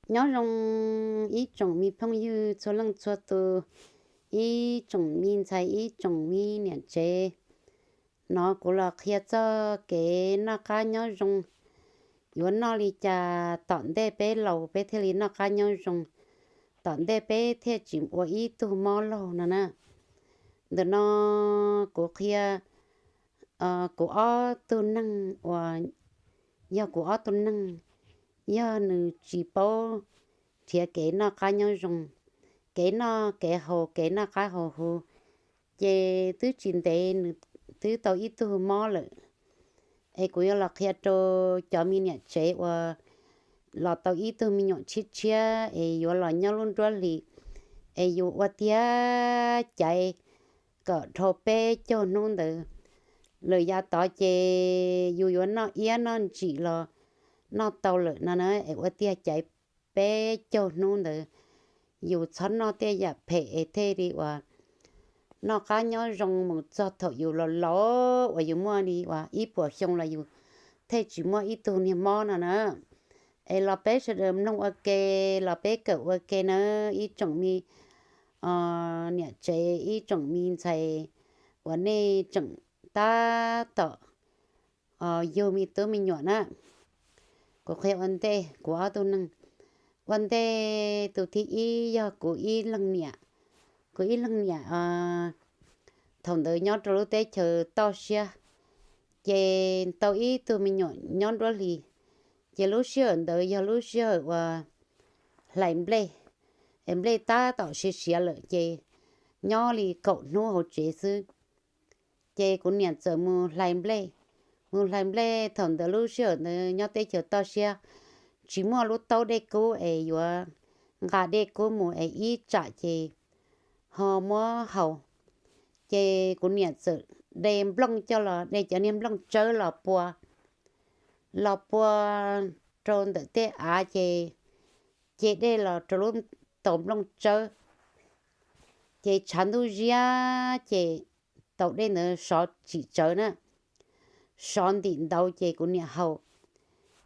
Nyob zoo ib tsoom me phooj ywg txhua leej txhua tus, ib tsoom me ntxhais ib tsoom me niam tsev. Hnov kuv los qhia txog kev noj qab nyob zoo, yuav noj li cas tom ntej peb laus peb thiaj li noj qab nyob zoo, tom ntej peb thiaj tsis ua ib tug mob laug no na. Ntawm no kuv qhia kuv ob tug neeg uas yog kuv ob tug neeg, yog nws tsis paub nrhiav kev noj qab nyob zoo, kev noj kev haus, kev noj qab haus huv, ces twb tsis ntev nws twb tau ib tug mob lawm. Es kuv yuav los qhia rau cov me niam tsev uas los tau ib tug me nyuam tshiab tshiab es yuav los nyob lub nruab hlis, es yus ua tiag caiv kom dhau peb caug hnub ntawd lawm yav tod ces yus yuav noj iab noj ntsim los noj tau lawm no na, es ua tiag caiv peb caug hnub ntawd yus txhob noj tej yam phem es thiaj li uas noj qab nyob zoo mus txog thaum yus los laus uas yus muaj li uas ib puas xyoo los yus thiaj tsis muaj ib tug niag mob no na. Es los peb sawv daws mloog ua ke, los peb kawm ua ke na, ib tsoom me niam tsev ib tsoom me ntxhais uas nej tseem tab tom yug me tub me nyuam na. Kuv qhia ua ntej kuv ob tug neeg. Ua ntej tus thib ib yog kuv ib leeg niam, kuv ib leeg niam thaum ntawd nyob rau lub teb chaws toj siab, ces tau ib tug me nyuam nyob nruab hlis. Ces lub sij hawm ntawd yog lub sij hawm uas hlais nplej, es nplej tab tom siav siav lawm ces nyob li kaum hnub hauv tsev xwb. Ces kuv niam txawm mus hlais nplej, mus hlais nplej. Thaum ntawd lub sij hawm ntawd nyob teb chaws toj siab tsis muaj lub taub dej kub es yuav nqa dej kub mus es ib tsam ces ho muab haus. Ces kuv niam txawm de nplooj coj los, de cov niag nplooj tsawb los pua, los pua rau ntawm tej av ces ce dej los rau lub taus nplooj tsawb. Ces tshav ntuj ziab ces taus dej ntawd sov tsim tsawv na, sov ntim ntawd ces kuv niam haus.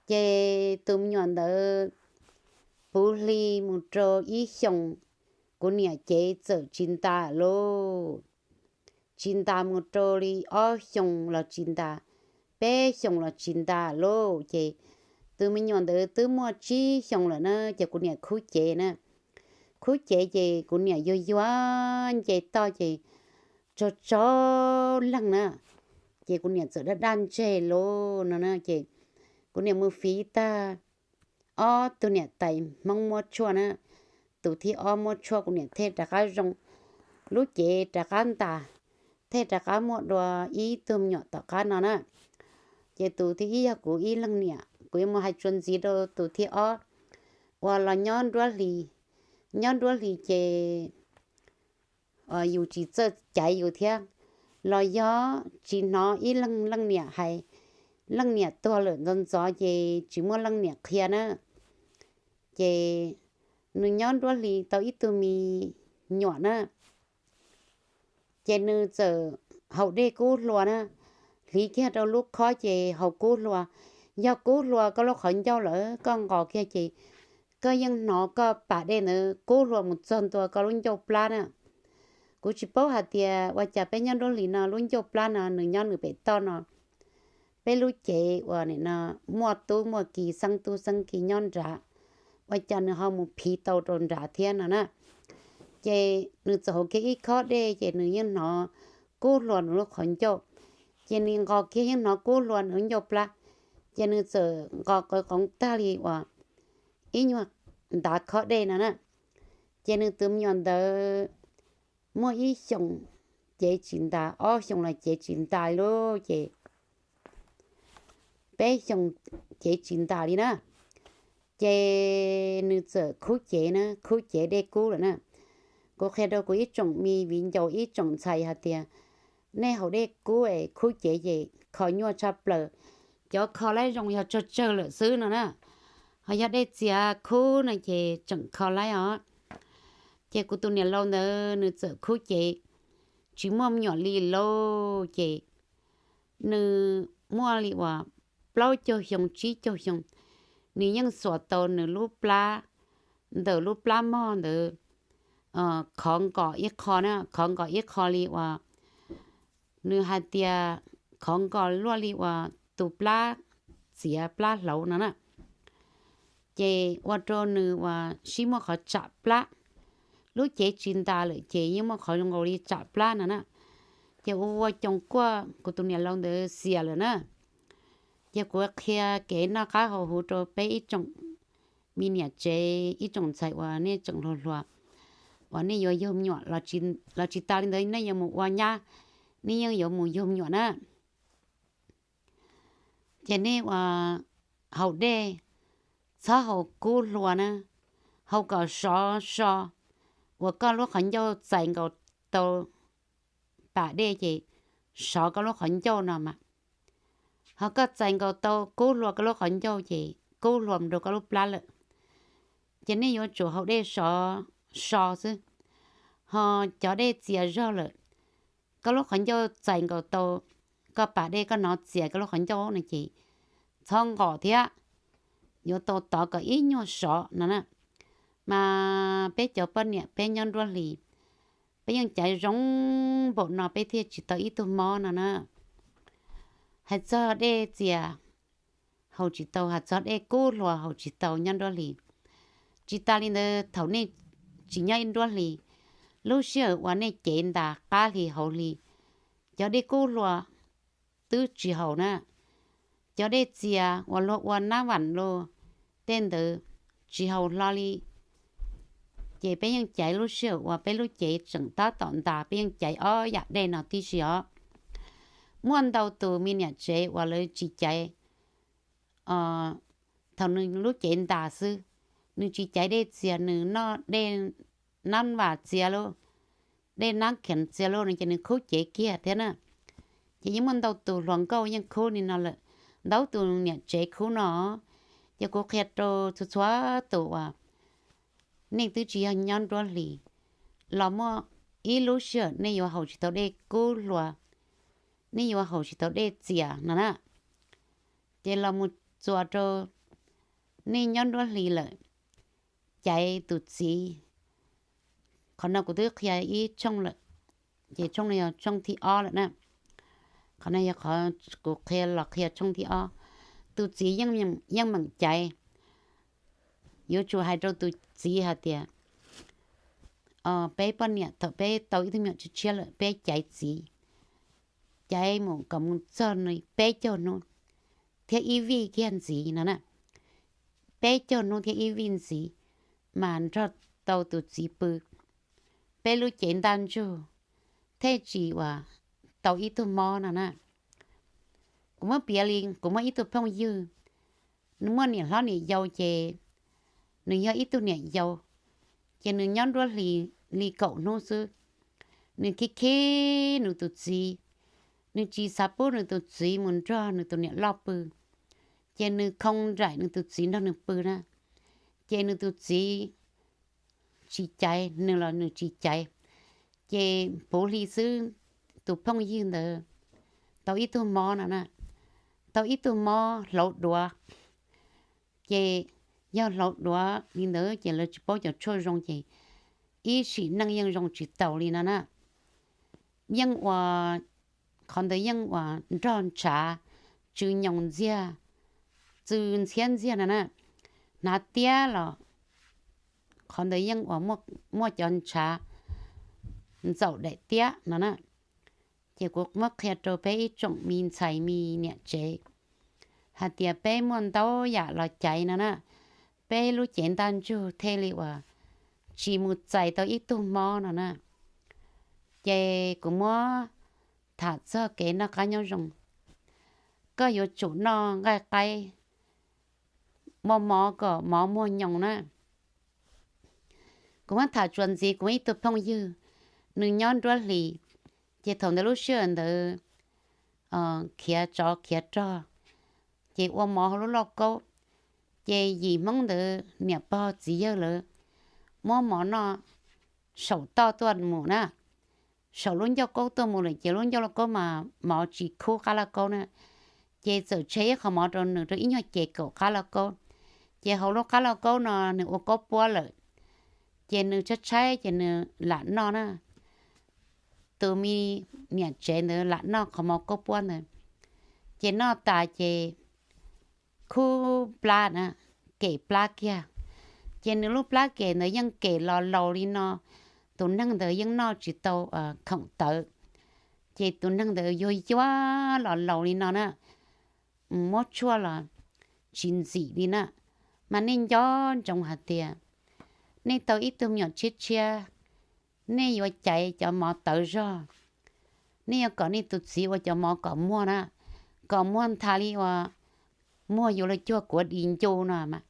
Ces tus me nyuam ntawd puv hli mus rau ib xyoos, kuv niam cev txawm tsis ntas lauj. Tsis ntas mus rau li ob xyoos los tsis ntas, peb xyoos los tsis ntas lauj. Ces tus me nyuam ntawd twb muaj tsib xyoos lawm na ces kuv niam khub cev na. Khub cev ces kuv niam yuag yuag nce toj ces tsaug tsaug leeg na. Ces kuv niam txawm daj daj ntseg lauj no na. Ces kuv niam mus fiv tag ob tug niam tais Hmoob muab tshuaj na, tus thib ob muab tshuaj kuv niam thiaj rov qab zoo, lub cev rov qab ntas, thiaj rov qab muaj dua ib tug me nyuam tom qab no na. Ces tus thib ib yog kuv ib leeg niam, kuv yuav mus hais tsuas ntxiv rau tus thib ob uas los nyob nruab hlis. Nyob nruab hlis ces yus tsis txawj caiv yus thiab, los yog tsis hnov ib leeg leej niam hais, leej niam tuag lawm ntxov ntxov ces tsis muaj leej niam qhia na. Ces nws nyob nruab hlis tau ib tug me nyuam na, ces nws txawm haus dej kub hlua na, hliv kiag rau lub khob ces haus kub hlua. Yog kub hlua koj lub qhov ncauj lawm koj nqos kiag ces koj yeej hnov koj pas dej ntawd kub hlua mus txog ntua koj lub ncauj plab na. Kuv tsis paub hais tias ua cas peb nyob nruab hlis no lub ncauj plab no nws nyob nws pem toj no, peb lub cev uas nim no muaj tub muaj ki xeeb tub xeeb ki nyob nrad, ua cas nws ho mus phiv tau rau nrad thiab no na. Ces nws txawm haus kiag ib khob dej ces nws yeej hnov kub hlua nws lub qhov ncauj, ces nws nqos kiag yeej hnov kub hlua nws lub ncauj plab, ces nws txawm nqos qawv qoov tag li uas ib nyuag ntav khob dej no na. Ces nws tus me nyuam ntawd muaj ib xyoos cev tsis ntas, ob xyoos los cev tsis ntas lauj, ces peb xyoos cev tsis ntas li na. Ces nws txawm khub cev na, khub cev dej kub lawm na. Kuv qhia rau kuv ib tsoom me viv ncaus ib tsoom ntxhais hais tias nej haus dej kub es khub cev ces kho nyuaj tshaj plaws. Cov kho laib zoo yog tsawg tsawg lawm xwb no na, ho yog dej txias khub no ces tseem kho laib os. Ces kuv tus niam laus ntawd nws txawm khub cev, tsis muaj me nyuam li lauj, ces nws muaj li uas plaub caug xyoo tsib caug xyoo, nws yeej xuas tau nws lub plab ntawm lub plab mog ntawd khov nkaus ib qho na, khov nkaus ib qho li uas nws hais tias khov nkaus luaj li uas tus plab txiav plab hlauv no na. Ces ua rau nws uas sib muaj qhov tsam plab, lub cev tsis ntas lawm ces yeej muaj qhov zoo nkaus li tsam plab no na. Ces ua ua coos kuaj kuv tus niam laus ntawd xiam lawm na. Ces kuv qhia kev noj qab haus huv rau peb ib tsoom me niam tsev ib tsoom ntxhais uas nej tseem hluas hluas uas nej yuav yug me nyuam los tsis tas li ntawd nej yuav mus ua nyab, nej yeej yuav mus yug me nyuam na. Ces nej uas haus dej txhob haus kub hlua na, haus kom sov so uas koj lub qhov ncauj txais nkaus tau pas dej ces sov koj lub qhov ncauj no mas. Ho koj txais nkaus tau kub hlua koj lub qhov ncauj ces kub hlua mus rau koj lub plab lawm. Ces nej yuav tsum haus dej sov so xwb. Ho cov dej txias zog lawm, koj lub qhov ncauj txais nkaus tau koj pas dej koj hnov txias koj lub qhov ncauj no ces txhob nqos thiab, yuav tau tov kom ib nyuag sov no na. Mas peb cov poj niam peb nyob nruab hlis, peb yeej caiv zoo npaum no peb thiaj tsis tau ib tug mob no na. Hais txog dej txias haus tsis tau, hais txog dej kub hlua haus tsis tau nyob nruab hlis. Tsis tas li ntawd thaum nej tsis nyob ib nruab hlis, lub sij hawm uas nej cev ntas qab hli hauv hli, cov dej kub hlua twb tsis haus na. Cov dej txias uas luag ua nab vam los tej ntawd tsis haus hlo li. Ces peb yeej caiv lub sij hawm uas peb lub cev tseem tab tom ntas peb yeej caiv ob yam dej no tib si os. Muaj ntau tus me niam tsev uas lawv tsis caiv thaum nws lub cev ntas xwb, nws tsis caiv dej txias, nws noj dej nab vam txias lauj, dej nab kheev txias lauj no ces nws khub cev kiag thiab na. Ces yeej muaj ntau tus hluas nkauj yeej khub li no lawm, ntau tus niam tsev khub no. Ces kuv qhia rau txhua txhua tus uas nej twb tsis yog nyob nruab hlis los muaj ib lub sij hawm nej yuav haus tsis tau dej kub hlua, nej yuav haus tsis tau dej txias no na. Ces los mus txuas rau nej nyob nruab hlis lawm, caiv tus txiv. Qhov no kuv twb qhia ib tshooj lawm, ces tshooj no yog tshooj thib ob lawm na. Qhov no yog qhov kuv qhia los qhia tshooj thib ob. Tus txiv yeej meem caiv. Yuav tsum hais rau tus txiv hais tias, peb poj niam thaum peb tau ib tug me nyuam tshiab tshiab lawm peb caiv txiv, caiv mus kom mus txog peb caug hnub thiab ib vij kiag ntxiv no na. Peb caug hnub thiab ib vij ntxiv mas nrog tau tus txiv pw, peb lub cev ntaj ntsug thiaj tsis uas tau ib tug mob no na. Kuv muab piav li kuv muaj ib tug phooj ywg, nws muaj niam hlob niam yau ces nws yog ib tug niam yau, ces nws nyob nruab hlis li kaum hnub xwb, nws khib khib nws tus txiv, nws tsis xav pub nws tus txiv mus nrog nws tus niam loj pw, ces nws khoo nraim nws tus txiv nrog nws pw na, ces nws tus txiv tsis caiv nws los nws tsis caiv, ces puv hli xwb tus phooj ywg ntawd tau ib tug mob no na, tau ib tug mob hlauv duav. Ces yog hlauv duav li ntawd ces lawv tsis paub cov tshuaj zoo ces ib sim neej yeej zoo tsis taus li no na. Yeej ua, qhov ntawd yeej ua nrog ntshav, tsw nyoos ntxiag, tsw ntxhiab ntxiag no na, hnav tiab los qhov ntawd yeej ua muaj cov ntshav ntxaum daim tiab no na. Ces kuv muab qhia rau peb ib tsoom me ntxhais me niam tsev hais tias peb muaj ntau yam los caiv no na, peb lub cev ntaj ntsug thiaj li uas tsis mus txais tau ib tug mob no na. Ces kuv muab tham txog kev noj qab nyob zoo, koj yuav tsum noj nqaij qaib, muaj mov kom mov muag nyoos na. Kuv muab tham tsuas ntxiv kuv ib tug phooj ywg, nws nyob nruab hlis, ces thaum ntawd lub sij hawm ntawd khiav tsov khiav rog, ces ua mov hauv lub lauj kaub, ces yim Hmoob ntawd niam pog txiv yawg lawv muab mov noj saum toj tuaj mus na, saum lub ncauj kaub tuaj mus lawm ces lub ncauj lauj kaub mas mov tsis khub qab lauj kaub na, ces txawm tshe ib qho mov rau nws rau ib nyuag ces kaum qab lauj kaub, ces hauv lub qab lauj kaub no nws ua kaub puab lawm, Ces nws tshaib tshaib ces nws lam noj na. Tus me niam tsev ntawd lam noj qhov mov koj puab ntawd, ces noj tas ces khub plab na, kem plab kiag. Ces nws lub plab kem ntawd yeej kem los laus li no, tus neeg ntawd yeej noj tsis tau khoom tawv. Ces tus neeg ntawd yuag yuag los laus li no na, muab tshuaj los tsis ntxim li na. Mas nej nco ntsoov hais tias nej tau ib tug me nyuam tshiab tshiab, nej yuav caiv cov mov tawv zog, nej yuav kom nej tus txiv ua cov mov kom muag na, kom muag nthav li uas muag yuav luag cuag kuav di ncu no mas,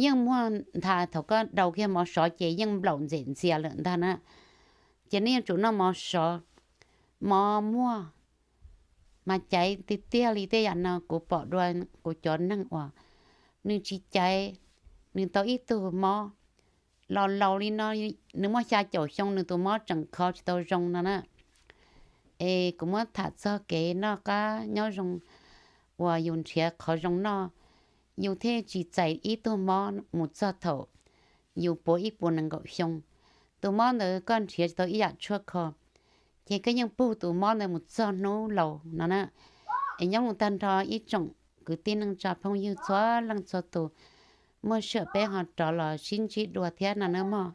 yeej muag nthav. Thaum koj daus kiag mov sov ces yeej nplaum ntxem ntxias lawm ntag na. Ces nej yuav tsum noj mov sov, mov muag. Mas caiv tiag tiag li tej yam no kuv pom dua kuv cov neeg uas nws tsis caiv, nws tau ib tug mob los laus li no, nws muaj xya caum xyoo nws tus mob tseem kho tsis tau zoo no na. Es kuv muab tham txog kev noj qab nyob zoo uas yus nrhiav qhov zoo noj, yus thiaj tsis txais ib tug mob mus txog thaum yus puav ib puas nees nkaum xyoo. Tus mob ntawd koj nrhiav tsis tau ib yam tshuaj kho, ces koj yeej pug tus mob ntawd mus txog hnub laus no na. Es nyob mus tag nrho ib tsoom kwv tij neej tsa phooj ywg txhua leej txhua tus, muaj sij hawm peb ho rov los sib ntsib dua thiab no na mog.